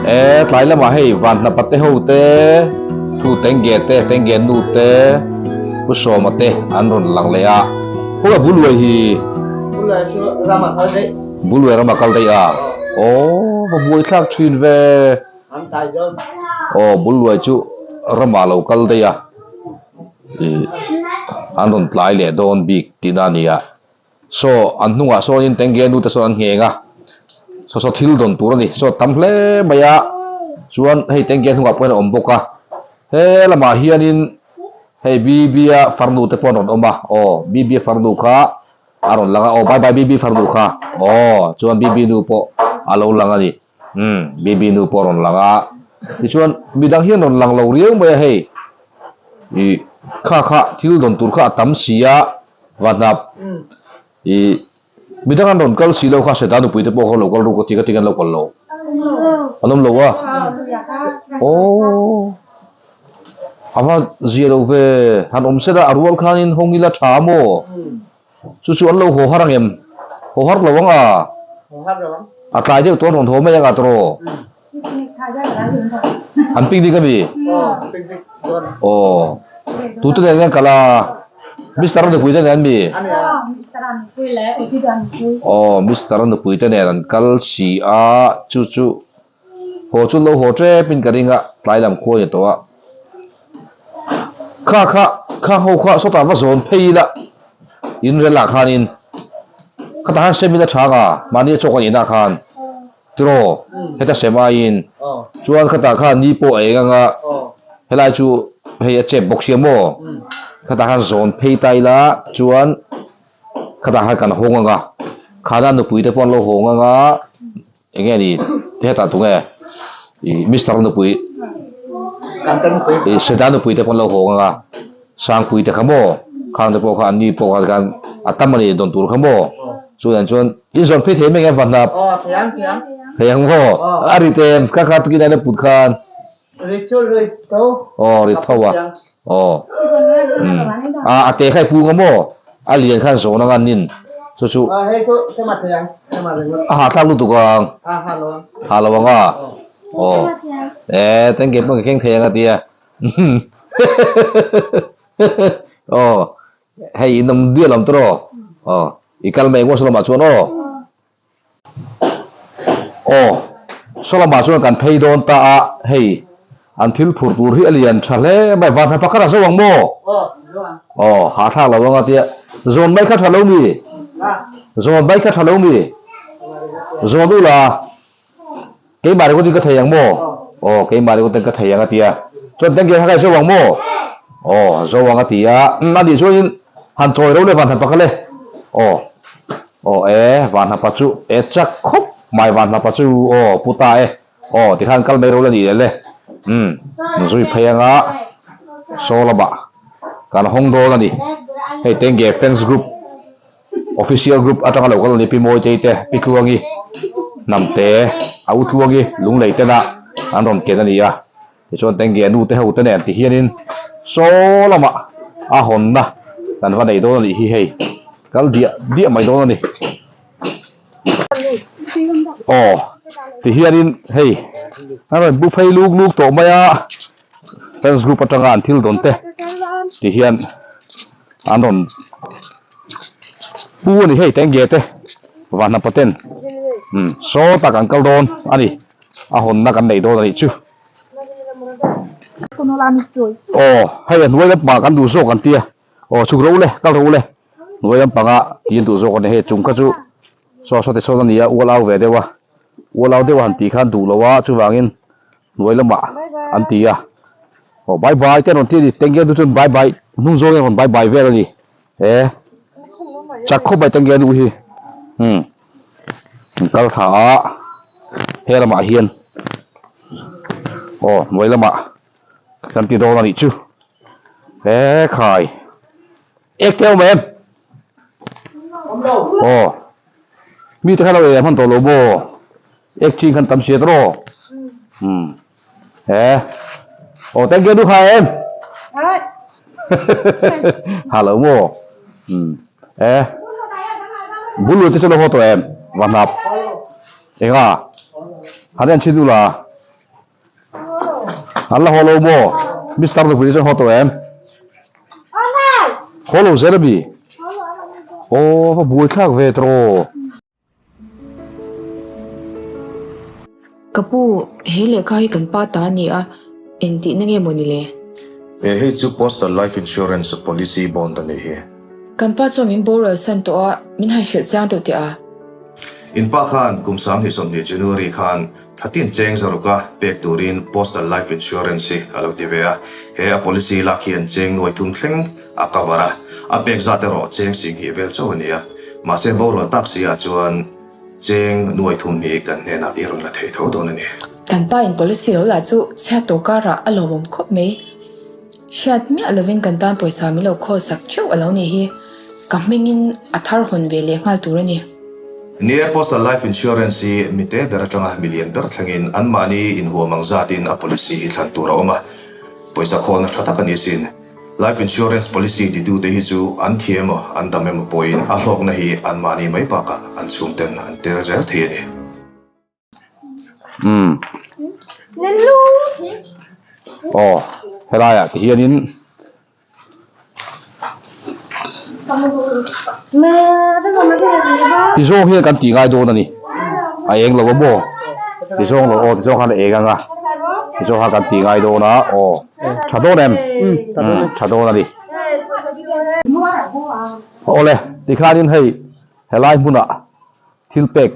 E tlai lamah hei Vanhnapa te ho te, Thu Tengge te, Tengge nu te, Pu Sawma te an rawn lang leh a. Khawnge Buluai hi? Buluai chu rama kal daih. Buluai rama kal daih a? Aw va buaithlak thin ve. An tlai dawn. Aw Buluai chu rama lo kal daih a. Ih an rawn tlai leh dawn bik tihna a nia. Saw an hnungah sawnin Tengge nu te sawn an ngheng a, saw saw thil dawn tur a ni, saw tam hle mai a, chuan hei Tengge hnungah pawh hian a awm bawk a, he lamah hianin hei Bb-a farnu te pawh an rawn awm a, aw Bb-a farnu kha a rawn lang a, aw bye bye Bb farnu kha, aw chuan Bb nu pawh a lo lang a ni, umm Bb nu pawh a rawn lang a, tichuan midang hian rawn lang lo riau mai a hei, ih kha kha thil dawn tur kha a tam si a. Vahnap i midang an rawn kal si lo kha Seta nupui te pawh kha lo kal ruk a ti ka ti an lo kal lo an awm lo a aw a va zia lo ve han awm se la a rual khanin hawng ila tha maw chu chu an lo haw har ang em haw har lo ang a a tlai deuh tawh an rawn haw mai ang a tawh an picnic a mi aw tute nen hian kal a mister a nupui te nen mi aw mister a nupui te nen an kal si a chu chu haw chu lo haw tep in ka ring a tlai lam khua a ni tawh a kha kha kha ho kha sawtah va zawn phei ila in rel ah khanin khatah khan sem ila tha ang a mahni a chawk a nih na khan. Tiraw, heta sem aiin chuan khatah khan ni pawh a eng anga helai chu hei a chep bawk sia maw? Khatah khan zawn phei ta ila chuan khatah khan kan hawng anga khana nupui te pawh an lo hawng anga eng nge ni hetah tunge ih Mister nupui ih Seda nupui te pawh an lo hawng anga Sangpui te kha maw khang te pawh kha an ni pawh kha khan a tam a ni dawn tur kha maw chuan chuan in zawn phei thei mai ang van hnap thei ang maw a ri tem kha kha tukin a put khan aw ri tho a aw a a te kha i pung a maw a lian khan zawn anga nin chu chu a hahthlak lutuk ang ha lo ang a aw e tengke pawh ka keng thei ang a tia Aw hei in awm dial awm tawh aw i kal mai ngawt saw lamah chuan aw aw saw lamah chuan kan phei dawn ta a hei an thil phur tur hi a lian tha hle mai van hna pakhat a zo ang maw aw hahthlak lo anga tia zawn mai kha tha lo mi zawn mai kha tha lo mi zawn ula. Keimah ringawtin ka thei ang maw? Aw, keimah ringawtin ka thei ang a ti a. Chuan tengke kha ka zo ang maw? Aw, zo ang a ti a. Umm, a nih chuanin han chawi ro le Vanhnapa kha le. Aw, aw e, Vanhnapa chu e chak khawp mai Vanhnapa chu aw, pu ta e. Aw, tikhan kal mai ro le nih leh le. Umm, zui phei anga saw lamah kan hawng dawn a ni. Hei tengke fans group. Official group atanga lo kal a ni Pi Mawitei te, Pi Tluangi, Hnamte, a U Tluangi, Lunglei tena an rawn ken a ni a. Tichuan Tengge nu te ho te nen ti hianin saw lamah a hawnna kan va nei dawn a nih hi hei kal diah diah mai dawn a ni. Aw ti hianin hei an rawn bu phei luk luk tawh mai a fans group atanga an thil dawn te ti hian an rawn pu a ni hei tengge te vanhnapa ten umm saw tak an kal dawn a ni a hawnna kan nei dawn a nih chu aw hei a hnuai lampangah kan duh zawk an tia aw chhuk ro le kal ro le hnuai lampanga tih an duh zawk a ni hei chung kha chu saw saw ti sawn a ni a ual au ve deuh a ual au deuh a han tih khan duh lo a chuvangin hnuai lamah an ti a aw bye bye te an rawn ti a ni tengge nu chuan bye bye hnung zawngin a rawn bye bye vel a ni he chak khawp mai tengge nu hi umm an kal thla a he lamah hian aw hnuai lamah kan ti dawn a nih chu he khai ek te awm em aw mite kha lo ei hman tawh lo maw. Ek chin khan tam sia tawh umm he aw thank you duha em ha lo maw umm he bul te chu lo haw tawh em va hnap enga han en chhin ula. An la haw lo maw? Mister nupui te chuan haw tawh em? Haw lo zel ami? Aw va buai thlak ve tawh. Ka pu, he lehkha hi kan pa ta a ni a, engtihna nge maw ni le? He hei chu Postal Life Insurance Policy Bond a nih hi. Kan pa chuan min boral san tawh a, min han hrilh chiang deuh teh a. In pa khan kum 2020 January khan Thatin cheng zaruka pek turin Postal Life Insurance hi a lo ti ve a, he a policy lak hian cheng nuai thum thleng a cover a, a pek zat erawh cheng singhnih vel chauh a ni a, mahse borual tak si ah chuan cheng nuai thum hi kan hnenah i rawn la thei tho dawn a ni. Kan pa in policy lo lah chu chhiat tawh karah a lawmawm khawp mai. Hriat miah lovin kan tan pawisa min lo khawl sak theuh a lo nih hi. Ka hmingin a thar hawn ve leh nghal tur a ni. Ni e, Postal Life Insurance hi mi te ber atanga mi lian ber thlengin anmahni inhuam ang zatin a policy hi thlan tur a awm a, pawisa khawlna tha tak a ni sin. Life Insurance policy titute hi chu an thi emaw an dam emaw pawhin a hlawkna hi anmahni mai bakah an chhungten an tel zel thei a ni. Umm aw helaiah ti hianin ti zawng hian kan tih ngai dawn a ni a eng lo a maw ti zawng lo aw ti zawng khan a eng ang a ti zawng khan kan tih ngai dawn a aw tha dawn em umm tha dawn a ni awle tikhanin hei helai hmunah. Thil pek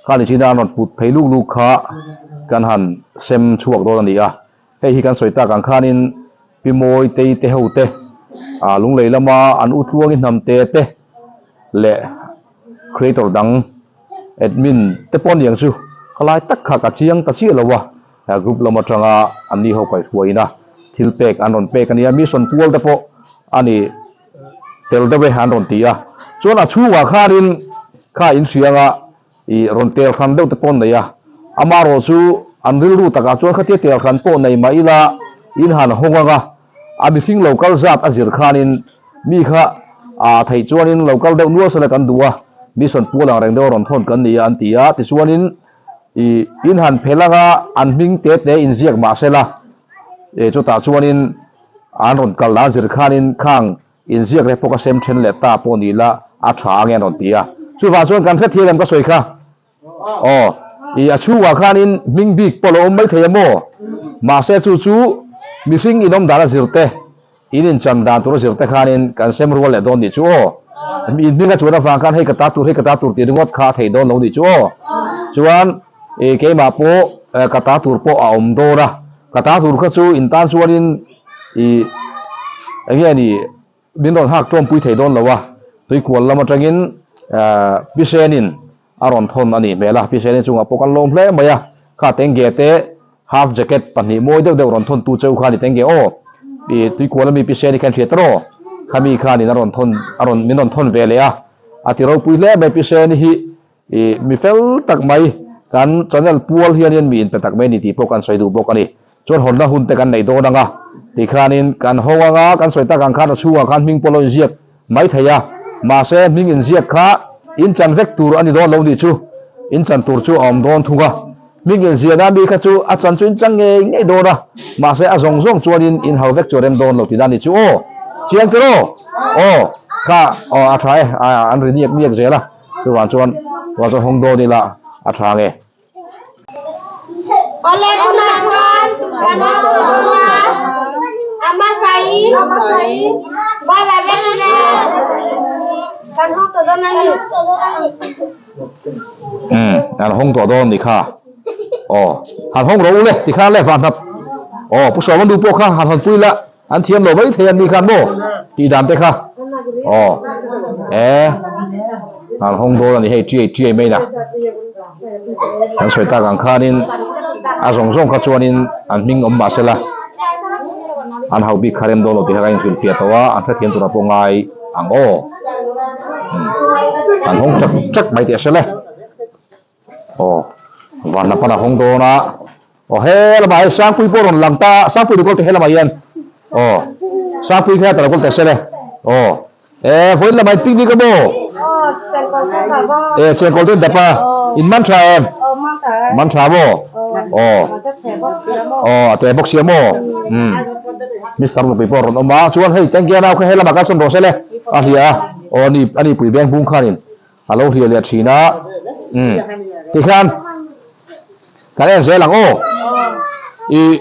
kha ni chin a an rawn put phei luk luk kha kan han sem chhuak dawn a ni a, hei hi kan sawi tak ang khanin Pi Mawi Tei te ho te, ah Lunglei lama an u tluangi hnam te te leh creator dang admin te pawh aniang chu ka lai tak kha ka chiang ta chiah lo a, group lam atanga an ni ho kaihruaiin a thil pek an rawn pek a nia, mission pual te pawh a ni. Tel deuh e an rawn ti a, chuan a chhungah khanin kha inhriang a ih rawn tel hran deuh te pawh an nei a, amaherawh chu an rilru takah chuan khatia tel hran pawh nei mah ila in han hawng ang a, a mihring lo kal zat a zir khanin mi kha ah theih chuanin lo kal deuh nual sela kan duh a, mission pual ang reng deuh a rawn thawn kan ni a an ti a, tichuanin ih in han phel ang a an hming te te inziak mah sela eh chutah chuanin. An rawn kal dan zir khanin khang inziak leh pawh ka sem then leh ta pawh ni la a tha ange an rawn ti a. Chuvang chuan kan hrethiam em ka sawi kha? Aw, i a chhungah khanin hming bik pawh lo awm mai thei a maw? Mahse chu chu mihring inawm dan a zir te, in inchan dan tur a zir te khanin kan sem rual leh dawn nih chu aw. In hming a chuan avang khan hei ka ta tur hei ka ta tur tih ringawt kha a thei dawn lo nih chu aw. Chuan i keimah pawh ka ta tur pawh a awm dawn a. Ka ta tur kha chu in tan chuanin i eng nge ni min rawn hak tawmpui thei dawn lo a, tuikual lam atangin Pisenin a rawn thawn a nih hmel a, Pisenin chungah pawh kan lawm hle mai a, kha tenge te half jacket pahnih mawi deuh deuh rawn thawn tu cheu kha ni tenge aw, i tuikual ami Piseni khan hriat rawh, khami khanin a rawn thawn a rawn min rawn thawn ve leh a, a ti ropui hle mai Piseni hi. I mi fel tak mai, kan channel pual hianin mi inpe tak mai a ni tih pawh kan sawi duh bawk a ni. Chuan hawnna hun te kan nei dawn ang a, tikhanin kan hawng ang a, kan sawi tak ang khan a chhungah khan hming pawh lo inziak mai thei a, mahse hming inziak kha inchan vek tur a ni dawn lo nih chu, inchan tur chu a awm dawn thung a. Hming inziahna mi kha chu a chan chu inchang ngei ngei dawn a, mahse a zawng zawng chuanin in hau vek chu a rem dawn lo tihna a ni chu aw. Chiang tiraw? Aw, kha aw a tha e, an ri niak niak zel a. Chuvang chuan tunah chuan hawng dawn ila a tha nge. Awle tunah chuan kan hawng dawn a, a hmasain bye bye vek ila kan hawng tawh dawn a ni. Umm an hawng tawh dawn ni kha. Aw han hawng rawh u le ti khan le van hnap. Aw Pu Sawma nu pawh kha han hawnpui la. An thiam lo mai thei an ni khan maw tih dan te kha aw e an hawng dawn a ni hei chiai chiai mai na kan sawi tak ang khanin a zawng zawng kha chuanin an hming awm mah sela an hau bik kha rem dawn lo tih kha ka inhrilhfiah tawh a an hrethiam tura pawh ngai ang aw an hawng chak chak mai tih a hre le. Aw van la pan a hawng dawn a aw he lamah hian Sangpui pawh a rawn lang ta a Sangpui ri kawl te he lamah hian aw Sangpui kha ta lo kawl teh se le aw e vawiin lamah in picnic a maw e chengkawl te in dap a in man tha em man tha maw aw. Aw a te bawk sia maw? Umm Mister nupui pawh a rawn awm a, chuan hei Tengge nau kha helamah kal sawn rawh se le a hlia a, aw ani ani pui beng bung khanin a lo hlia leh thin a, umm tikhian kan en zel ang aw, i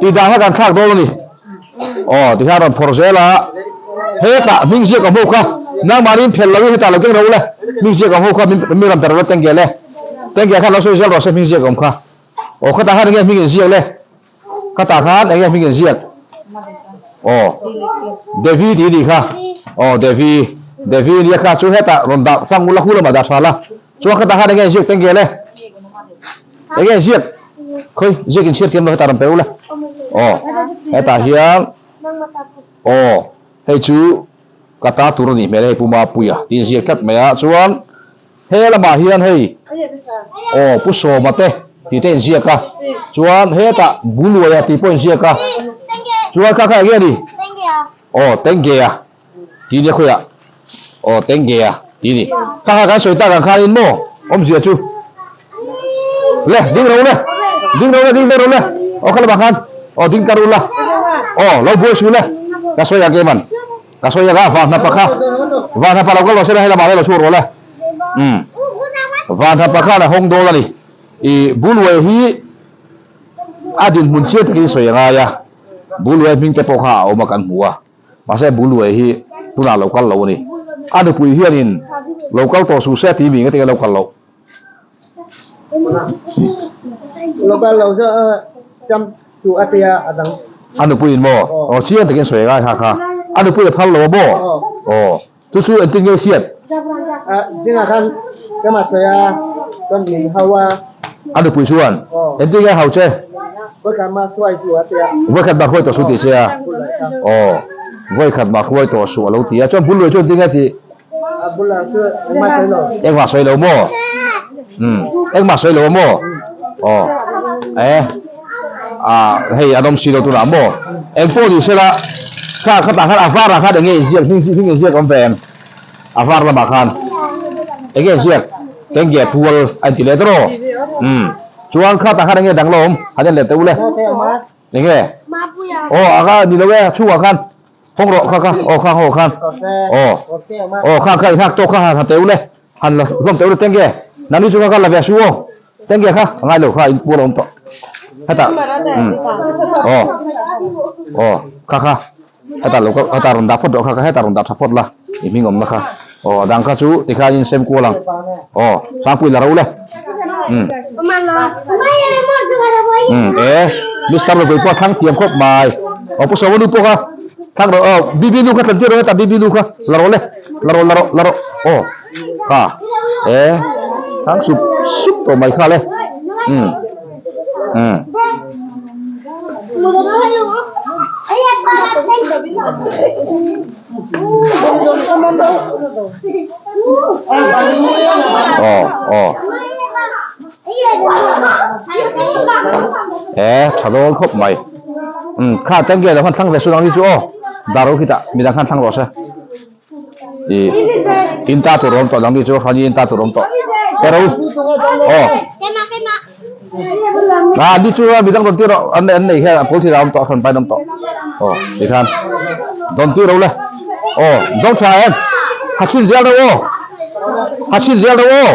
tih dan kha kan thlak dawn a ni, aw tikhian a rawn phawrh zel a, hetah hming ziak awm ho kha nangmahni in phelh loin hetah lo keng rawh u le, hming ziak awm ho kha min rawn pe rawh le Tengge le, Tengge khan lo sawi zel rawh se hming ziak awm kha. Aw khatah khan enge hming inziak le? Khatah khan enge hming inziak? Aw Devi tih anih kha. Aw Devi, Devi ania kha chu hetah rawn dah fang ula khu lamah dah tha la. Chuan khatah khan enge inziak teng le? Enge inziak? Khawi ziak inchhiar thiam lo hetah rawn pe ula. Aw hetah hian aw hei chu ka ta tur anih hmel hei Pu Mapuia tih inziak tlat mai a chuan He lamah hian hei aw Pu Sawma te tih te inziak a, chuan hetah Buluaia tih pawh inziak a, chuan kha kha enge a ni? Aw Tengge-a tih nia khawiah aw Tengge-a tih a ni. Kha kha kan sawi tak ang khanin maw awmzia chu le ding ro le ding ro le ding ro le aw kha lamah khan aw ding ta ru la aw lo buai su le ka sawi ang keman. Ka sawi anga Vanhnapa kha Vanhnapa lo kal rawh se la helamah le lo chhuak rawh le. Umm Vanhnapa khan a hawng dawn a ni. I Buluai hi a dinhmun chiang takin sawi a ngai a, Buluai hming te pawh kha a awm a kan hmu a, mahse Buluai hi tunah lo kal lo a ni. A nupui hianin lo kal tawh suh se tih mi nga tinge lo kal loh. Lo kal lo chu siam chu a tia a dang. A nupui in maw? Aw chiang takin sawi ngai kha kha. A nupui a phal lo a maw? Aw chu chu engtin nge hriat? A zingah khan keimah sawi a chuan min hau a. A nupui chuan engtin nge a hau che? Vawikhat mah hruai suh a tia. Vawikhat mah hruai tawh suh tih che a. Aw vawikhat mah hruai tawh suh a lo ti a. Chuan bul luai chu engtin nge tih? Engmah sawi lo maw? Umm engmah sawi lo maw? Aw e ah hei an awm si lo tunah maw? Eng pawh ni sela kha khatah khan a varah khan enge inziak hming hming inziak awm ve em? A var lamah khan enge inziak tenge pual a inti leh tawh umm chuan khatah khan enge dang lo awm han en leh teh u le enge aw a kha ni lo e chhungah khan. Hawng rawh kha kha aw kha haw khan aw aw kha kha i nghak tawk kha han teu le han la hlawm teu le tenge nangni chu kha kha la ve su aw tenge kha a ngai lo kha in pual a awm tawh heta um aw aw kha kha heta lo ka heta rawn dah phawt rawh kha kha heta rawn dah tha phawt la i hming awmna kha aw a dang kha chu tikhan in sem kual ang aw Sangpui la ro le um um e Mister Lopui pawh a thlang thiam khawp mai aw Pu Sawma nu pawh kha thlang rawh aw Bibi nu kha thlan tir rawh heta Bibi nu kha la rawh le la rawh la rawh la rawh aw kha e thlang sup sup tawh mai kha le um um. Aw aw e tha dawn khawp mai umm kha tengge lo khan thlang ve suh ang ni chu aw dar ho khitah midang khan thlang rawh se ih in ta tur awm tawh dang ni chu hran in ta tur awm tawh ero aw a ni chu midang rawn tir rawh an an nei hian a pawl thil a awm tawh a hrawn pain a awm tawh aw tikhan dawn tir ro le aw dawng tha em ha chhin zel ro aw ha chhin zel ro aw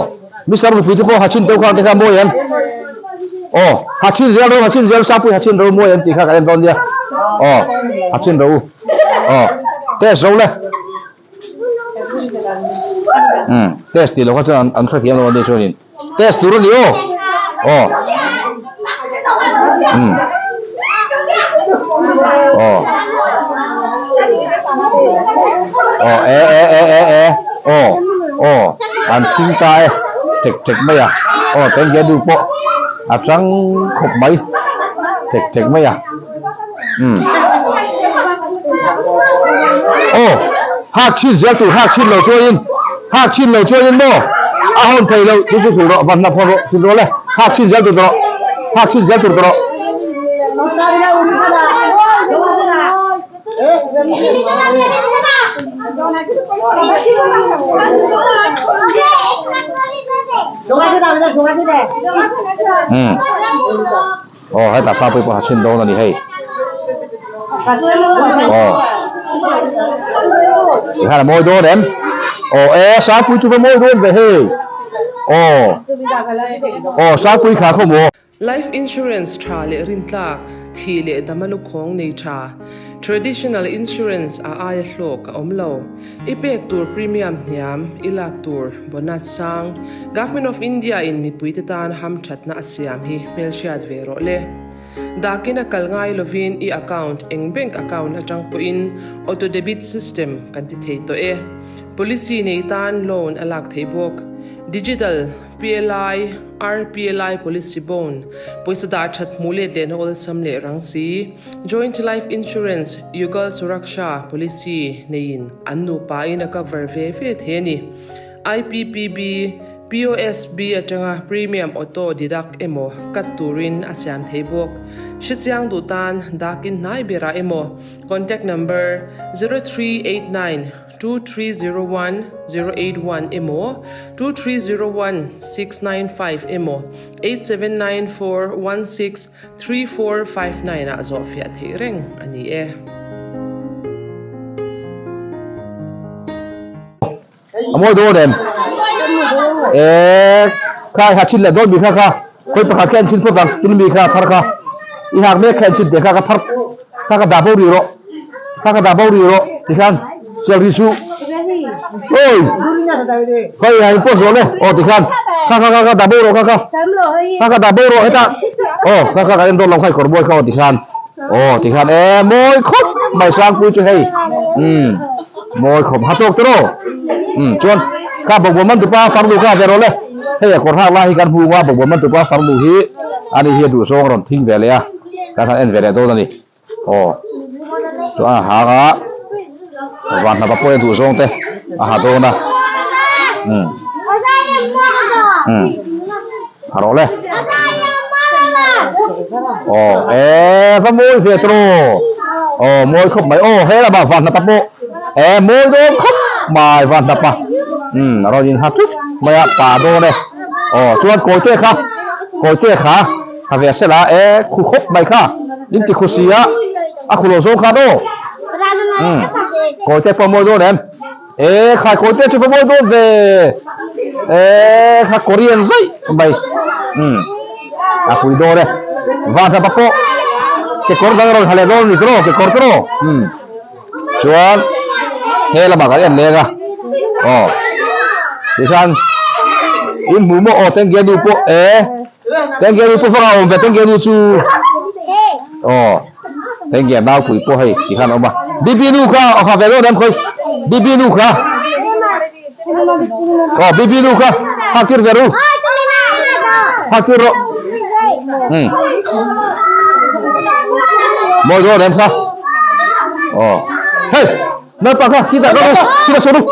mister nupui te pawh ha chhin deuh kha te kha mawi em aw ha chhin zel ro ha chhin zel sapui ha chhin ro mawi em tih kha kan en dawn nia aw ha chhin ro aw test ro le Um test tih loh kha chuan an hrethiam lo a nia chuanin test tur a ni aw aw um aw aw e e e e e aw aw an chhing ta e chek chek mai a aw teng hian nu pawh a chang khawp mai chek chek mai a. Umm. Aw, hak chhin zel tur hak chhin lo chuanin, hak chhin lo chuanin maw a hawn thei lo chu chu hrul rawh, van hnap hawn rawh, hrul rawh le, hak chhin zel tur ta rawh, hak chhin zel tur ta rawh. Umm. Aw hetah Sangpui pawh a chhin dawn a ni hei. Aw tikhan a mawi dawn em? Aw e Sangpui chu va mawi dawn ve hei. Aw aw Sangpui kha khaw maw? Life insurance tha leh rintlak, thih leh dama lukhawng nei tha, traditional insurance a aia hlawk a awm lo. I pek tur premium hniam, i lak tur bonus sang, Government of India in mipuite tan hamthatna a siam hi hmelhriat ve rawh le. Dakin a kal ngai lovin i account eng bank account atang pawhin auto debit system kan ti thei tawh e. Policy nei tan loan a lak theih bawk. Digital. PLI, RPLI Policy Bond, pawisa dah that hmuh let lehna awlsam leh rang si, Joint Life Insurance, Yugal Suraksha Policy neiin an nupa in a cover ve ve thei a ni. IPPB, POSB atanga premium auto deduct emaw cut turin a siam thei bawk. Hrechiang duh tan dakin hnai berah emaw contact number 0389 2301 081 emaw 2301 695 emaw 8794 16 3459 ah zawh fiah theih reng a ni e. A mawi dawn em? Eee kha i ha chin leh dawn mi kha kha khawi pakhat kha en chhin phawt ang tun mi kha thar kha i hak mek kha en chhin teh kha ka thar kha ka dah bo rih rawh. Kha ka dah bo rih rawh tikhan chel rih suh. Oi! Khoi hai pawh zawh le. Aw tikhan kha kha kha dah bo rawh kha kha. Kha ka dah bo rawh hetah. Aw kha kha ka en dawn lo kha i kawr mawi kha aw tikhan. Aw tikhan e mawi khawp mai Sangpui chu hei. Umm mawi khawp ha tawk tawh. Umm chuan kha bawkbawn man tupa farnu kha ve rawh le. Hei a kawr hak lai hi kan hmu a bawkbawn man tupa farnu hi ani hi a duhzawng a rawn thing ve leh a. Kan han en ve leh dawn a ni. Aw chuan a hang a van hnapa pawh a duh zawng te a ha dawn a umm umm a rawh le aw e va mawi ve tawh aw mawi khawp mai aw he lamah van hnapa pawh e mawi dawn khawp mai van hnapa umm a rawn inha tut mai a pa dawn e aw chuan kawi te kha kawi te kha. Ha ve sela e khu khawp mai kha in ti khu si a a khu lo zawng khan aw umm kawi te pawh mawi dawn em e khai kawi te chu va mawi dawn ve e kha korean zaih mai umm a pui dawn e van hlapa pawh kekawr dang rawn ha leh dawn a ni tawh kekawr te rawh umm chuan he lamah kan en leng a aw tikhan in hmuh maw aw tengge nu pawh e. Tengge nu pawh vanga awm ve tengge nu chu aw tengge nau pui pawh hei ti khan a awm a bibi nu kha aw kha ve dawn em khawi bibi nu kha aw bibi nu kha hak tir ve ru hak tir rawh um mawi dawn em kha aw hei naupang kha khi dah rawh u khi dah sawn u.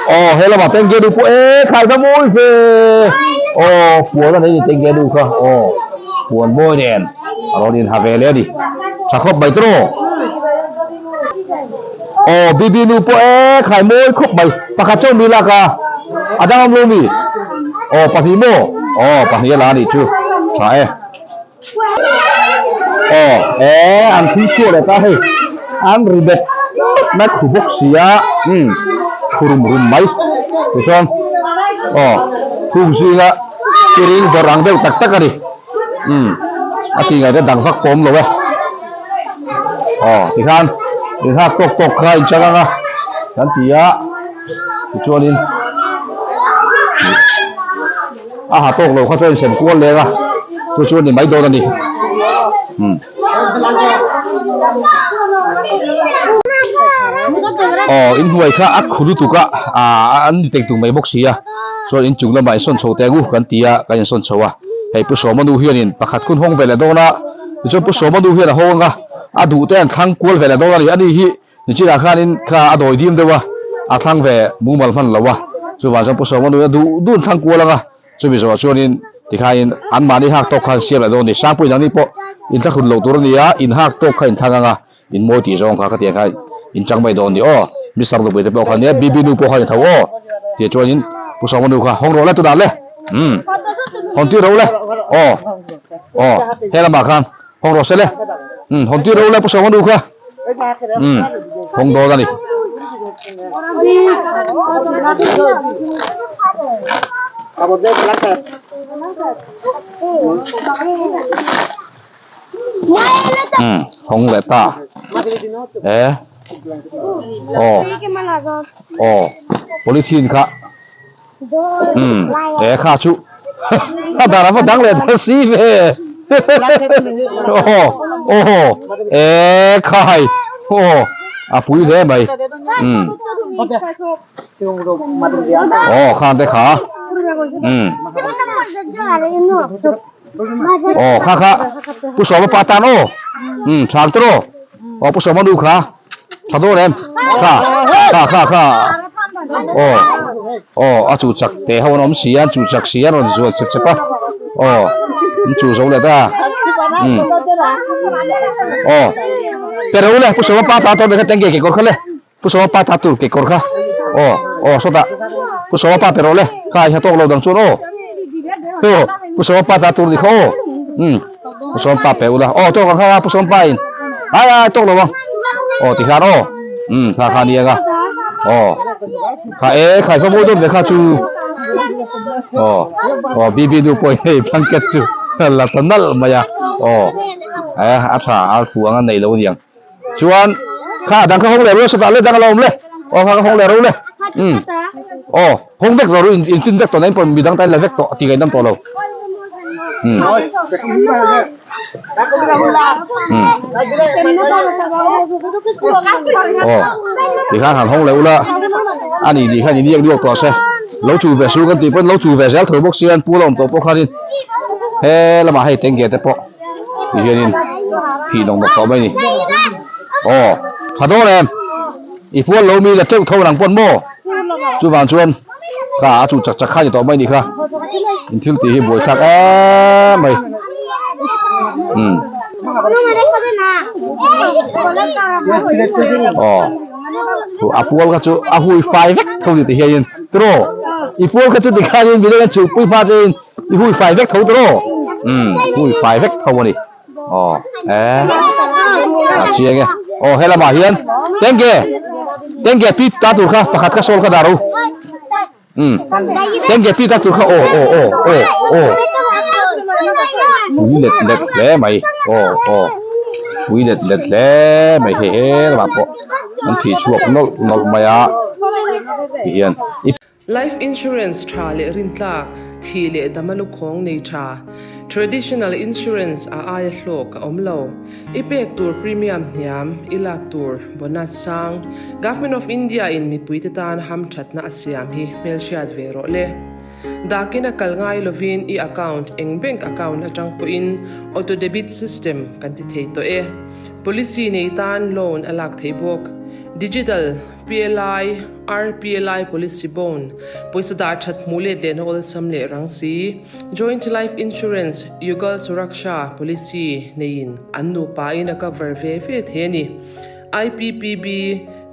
Aw he lamah tengge nu pawh e khai va mawi ve aw puan a nei ni tengge nu kha aw puan mawi nen a rawn inha ve leh a ni tha khawp mai tawh aw bibi nu pawh e khai mawi khawp mai pakhat chauh mi lak a a dang awm lo mi aw pahnih maw aw pahnih a la a nih chu tha e. Aw e an thil chhuah leh ta hei an ri bet mai khu bawk si a umm khu rum rum mai tichuan aw khung zinga piring vawrh ang deuh tak tak a ni umm a tih ngaihna dang vak pawh awm lo e aw tikhan inhak tawk tawk kha inchang ang a kan ti a tichuanin. A ha tawk lo kha chuan insem kual leng a, chu chu a ni mai dawn a ni. Umm. Aw inhnuai kha a khu lutuk a, ah an ni tek tuk mai bawk si a, chuan inchung lamah insawn chho teh ang u kan ti a, kan insawn chho a. Hei Pu Sawma nu hianin pakhat khun hawng ve leh dawn a, tichuan Pu Sawma nu hian a hawng ang a, a duh te an thlang kual ve leh dawn a ni. Ani hi Nichinah khanin kha a dawi dim deuh a, a thlang ve mumal hman lo a, chuvang chuan Pu Sawma nuin a duh duh an thlang kual ang a, chumi zawhah chuanin tikhain anmahni hak tawk kha an siam leh dawn a ni. Sangpuiin nangni pawh inthlahrun loh tur a ni a, inhak tawk kha inthlang ang a, in mawi tih zawng kha khatiang kha inchang mai dawn a ni aw. Mister Nupui te pawh kha nia, Bibi nu pawh kha ni tho aw tih chuanin Pu Sawma nu kha hawng rawh le tunah le. Umm hawn tir ro le aw aw he lamah khan hawng rawh se le umm hawn tir ro le pu Sawma nu kha umm hawng dawn a ni. Umm hawng leh ta e aw aw polythene kha. Umm he kha chu a dar ava dang leh ta si ve aw aw e khai aw a pui hle mai umm aw khan te kha umm aw kha kha pu sawma pa tan aw umm tha te rawh aw pu sawma nu kha. Tha dawn em? Kha, kha, kha, kha. Aw, aw, a chu chak te ho an awm si a, an chu chak si a, an rawn zual chep chep a. Aw, an chu zo leh ta. Umm. Aw, pe ro le, Pu Sawma pa ta tur kha tenge kekawr kha le. Pu Sawma pa ta tur kekawr kha. Aw, aw, sawtah. Pu Sawma pa pe rawh le, kha i ha tawk lo dang chuan aw. Aw, Pu Sawma pa ta tur ni kha aw. Umm. Pu Sawm pa pe ula aw tawk ang kha Pu Sawm pa in ai ai tawk lo ang aw ti khan aw um kha kha nia ka aw kha e khai kha mawi dawn ve kha chu aw aw bibi nu pawh hei blanket chu la ta nalh mai a aw e a tha a fu ang a nei lo aniang chuan kha dang kha hawng leh ru sawtah le dang a lo awm le aw kha ka hawng leh ro le um aw hawng vek rawh ru in fin vek tawh na in pawh midang tan la vek tawh ti ngaihnawm tawh lo um um aw tikhan han hawng leh ula ani ni khan in iak duak tawh se lo chu ve su kan tih pawn lo chu ve zel tho bawk sia an pu la awm tawh pawh khanin he lamah hei tenge te pawh. Tihianin phih nawk nawk tawh mai a ni. Aw, tha dawn em? I pual lo mi la teuh tho nang pawn maw? Chuvang chuan kha a chu chak chak kha ni tawh mai a ni kha. In thil tih hi buaithlak em mai. Umm. Aw, a pual kha chu a hui fai vek tho ni tihianin tiraw? I pual kha chu tikhanin midang an chhukpui hma chein I hui fai vek tho tawh aw? Umm, hui fai vek tho a ni. Aw, e, a chiang e. Aw, he lamah hian tengge, tengge pi ta tur kha pakhat kha sawl kha dah ro. Umm, tengge pi ta tur kha aw, aw, aw, aw, aw. Pui let let hle mai. Aw, aw. Pui let let hle mai hei he lamah pawh an phih chhuak nawlh nawlh mai a tihian. Life insurance tha leh rintlak, thih leh dama lukhawng nei tha, traditional insurance a aia hlawk a awm lo. I pek tur premium hniam, i lak tur bonus sang, Government of India in mipuite tan hamthatna a siam hi hmelhriat ve rawh le. Dakin a kal ngai lovin i account eng bank account atang pawhin auto debit system kan ti thei tawh e. Policy nei tan loan a lak theih bawk. Digital. PLI, RPLI Policy Bond, pawisa dah that hmuh let lehna awlsam leh rang si, Joint Life Insurance, Yugal Suraksha Policy neiin an nupa in a cover ve ve thei a ni. IPPB,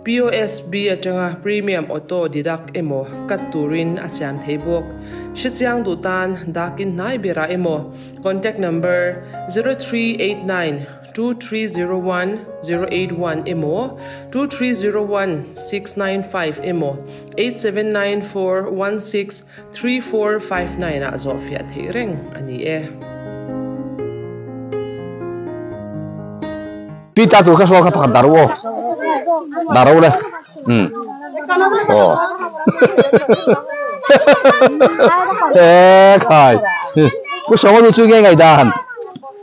POSB atanga premium auto deduct emaw cut turin a siam thei bawk. Hrechiang duh tan dakin hnai berah emaw contact number 0389 2301 081 emaw 2301 695 emaw 8794 16 3459 ah zawh fiah theih reng a ni e. Pi ta tur kha sawl kha pakhat dah ro aw dah ro le um aw he khai pu sawma nu chu nge ngaihdan.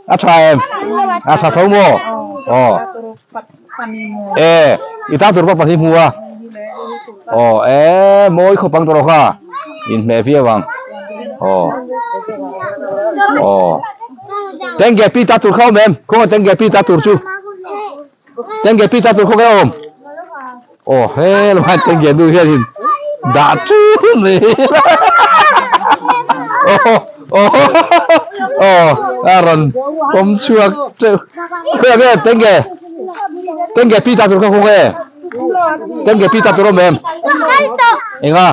A tha em? A tha tho maw? Aw. E, i ta tur pawh pahnih hmu a. Aw, e, mawi khawp ang tawh kha. Inhmeh viau ang. Aw. Aw. Tengge pi ta tur kha awm em? Khawngaih tengge pi ta tur chu. Tengge pi ta tur khaw nge awm? Aw he lamah tengge nu hianin dah chu mai aw aw aw a rawn pawm chhuak teuh khawiah nge tengge tengge pi ta tur kha khaw nge tengge pi ta tur awm em enga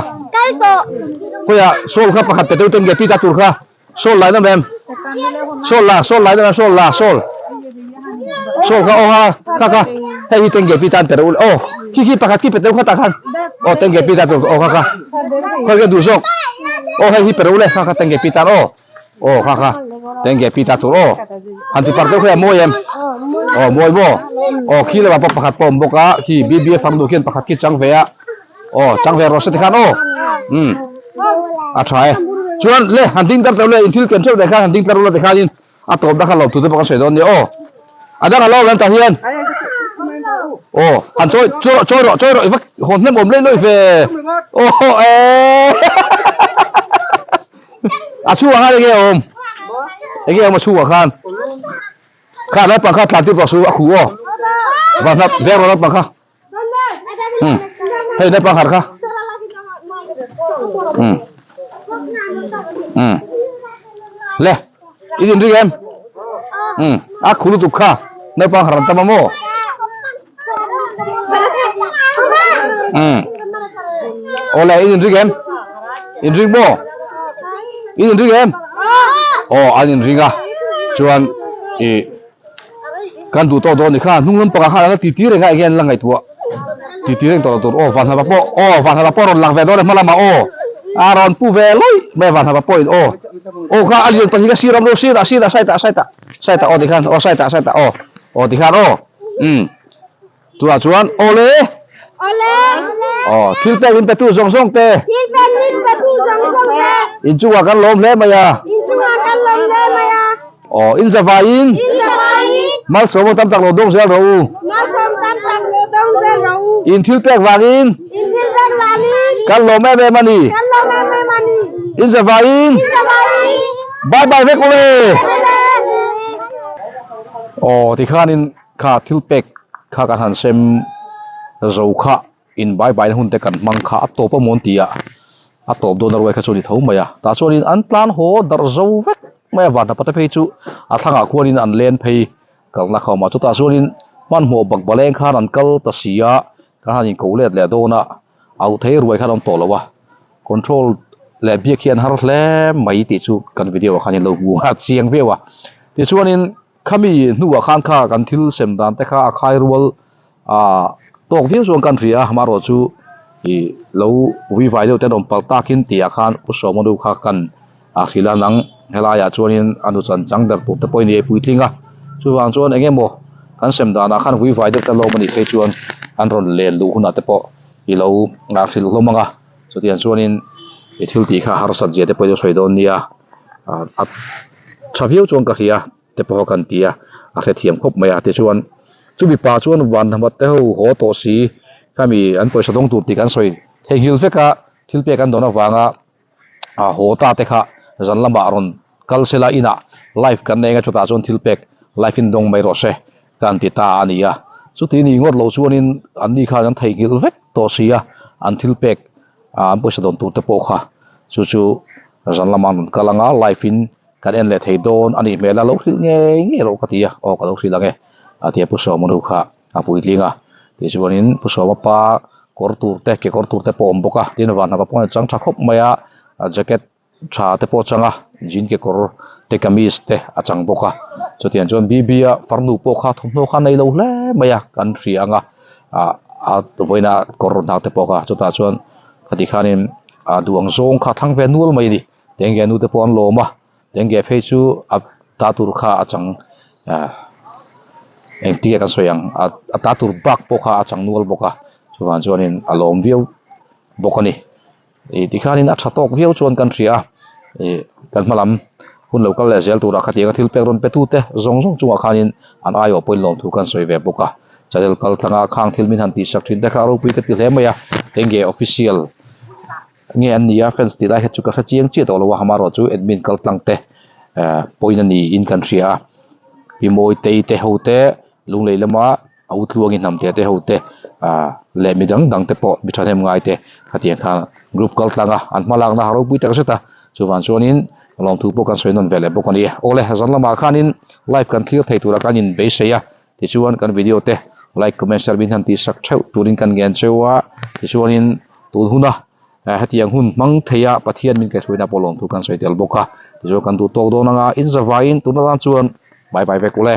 Khawiah sawl kha pakhat pe deuh ten nge pi ta tur kha sawl lai nawm em? Sawl la sawl lai nawm em sawl la sawl sawl kha aw ha kha kha hei hi tengge pi tan pe rawh u aw khi khi pakhat khi pe deuh kha tah khan aw tengge pi ta tur aw kha kha khawi nge duh zawk aw hei hi pe rawh u le kha kha tengge pi tan aw. Aw kha kha tengge pi ta tur aw han ti par deuh kha a mawi em aw mawi maw aw khi lamah pawh pakhat pawh a awm bawk a khi BBA fang duh khian pakhat khi chang ve a aw chang ve rawh se tikhan aw umm a tha e chuan le han ding tar teuh le in thil ken theuh leh khan han ding tlar ula tikhanin a tawp na kha lo tu te pawh kan sawi dawn nia aw a dang a lo awm tah hian aw han chawi chawi rawh chawi rawh i va hawn hnem awm leh lawih ve aw e. A chhungah khan enge awm? Enge awm a chhungah khan? Kha naupang kha tlan tir tawh su a khuh aw. Va hnap veng rawh naupang kha. Hmm. Hei naupang har kha. Hmm. Hmm. Le, i din ring em? Hmm. A khuh lutuk kha. Naupang har an tam a maw? Hmm. Awle, i din ring em? In ring maw? In in ring em? Aw, an in ring a. Chuan i kan duh tawh dawn ni kha hnung lampangah khan an la titi reng a enge an la ngaihtuah titi reng tawh lo tur aw vanhlapa pawh aw vanhlapa pawh rawn lang ve dawn e hma lamah aw a rawn pu ve lawih mai vanhlapa pawhin aw aw kha a lian pahnih kha sir awm lo sirah sirah saitah saitah saitah aw tikhan aw saitah saitah aw aw tikhan aw umm Tunah chuan awle. Awle. Aw, thil pek min petu zawng zawng te. Thil pek min petu zawng zawng te. In chungah kan lawm hle mai a. In chungah kan lawm hle mai a. Aw, in zavaiin. In zavaiin. Malsawm tam tak lo dawng zel rawh u. Malsawm tam tak lo dawng zel rawh u. In thil pek vangin. In thil pek vangin. Kan lawm em em a ni. Kan lawm em em a ni. In zavaiin. In zavaiin. Bye bye vek ule. Bye bye. Aw, tikhanin Kha thil pek kha kan han sem zo kha in bai baina hun te kan hmang kha a tawp a mawn tih a, a tawp dawn a ruai kha chu a ni tho mai a, tah chuanin an tlan haw darh zo vek mai a, vanhnapa te phei chu a thlangah khuanin an len phei kalna kha a awm a, chutah chuanin hmanhmawh bakbaleng khan an kal ta si a, kan han inko let leh dawn a, auh thei ruai khan a awm tawh lo a, control leh biak hi an har hle mai tih chu kan video ah khan in lo hmu a chiang viau a, tichuanin. Khami hnuah khan kha kan thil sem dan te kha a khai rual ah tawk viau chuan kan hria a, amaherawh chu ih lo vui vai deuh te an awm palh takin tihah khan Pu Sawmanu kha kan a hrilh a, nang helaiah chuanin a nu chan chang ber tur te pawhin i ei puitling a, chuvang chuan eng emaw kan sem danah khan vui vai deuh te lawm a nih phei chuan an rawn len luh hunah te pawh i lo hrilh hlawm ang a, chutiang chuanin i thil tih kha harsat zia te pawh i lo sawi dawn nia. A tha viau chuan ka hria te pawh kan ti a, a hrethiam khawp mai a tichuan chumi pa chuan vanhnamawt te ho haw tawh si khami an pawisa dawng tur tih kan sawi theihnghilh vek a thil pek an dawn avanga a haw ta te kha zan lamah rawn kal sela inah live kan nei anga chutah chuan thil pek live in dawng mai rawh se kan ti ta a ni a chuti ni ngawt lo chuanin an ni khan an theihnghilh vek tawh si a an thil pek an pawisa dawn tur te pawh kha chu chu Zan lama an rawn kal anga live in kan en leh thei dawn a nih hmel a, lo hrilh ngei ngei rawh ka ti a, aw ka lo hrilh ang e a ti a Pu Sawma nu kha a puitling a, tichuanin Pu Sawma pa kawr tur te kekawr tur te pawh a awm bawk a, tin vanhnapa pawh a chang tha khawp mai a, jacket tha te pawh a chang a, jean kekawr te kamis te a chang bawk a, chutiang chuan B_B a farnu pawh kha thawmhnaw kha a nei lo hle mai a kan hria ang a, ah a vawiina kawr rawn hak te pawh kha chutah chuan khati khanin ah duh ang zawng kha a thlang ve nual mai a ni tenge nu te pawh an lawm a tenge phei chu a ta tur kha a chang ah engtin nge kan sawi ang a ta tur bak pawh kha a chang nual bawk a chuvang chuanin a lawm viau bawk a ni ih tikhanin a tha tawk viau chuan kan hria a ih kan hma lam hun lo kal leh zel turah khatianga thil pek rawn pe tu te zawng zawng chungah khanin an aiawh pawhin lawm thu kan sawi ve bawk a. Channel kal tlanga khang thil min han tih sak thin te kha a ropui ka ti hle mai a, enge official nge an nia fans tih lai kha chu ka hre chiang chiah tawh lo a, amaherawh chu admin kal tlang te eh point a ni in kan hria a, pi mawi tei te ho te lunglei lama a u tluangin hnam te te ho te ah leh mi dang dang te pawh mi thahnem ngai te khatiang khan group kal tlanga an hma lakna a ropui tak zet a, chuvang chuanin lawmthu pawh kan sawi nawn ve leh bawk a ni. Awle zan lamah khanin live kan thlir thei tura kan inbeisei a. Tichuan kan video te like comment share min han tih sak theuh turin kan ngen cheu a, tichuanin tun huna. Hetiang hun hmang theia Pathian min kaihhruaina pawh lawmthu kan sawi tel bawk a, tichuan kan duh tawk dawn anga in zavaiin tuna tan chuan bye bye vek ule.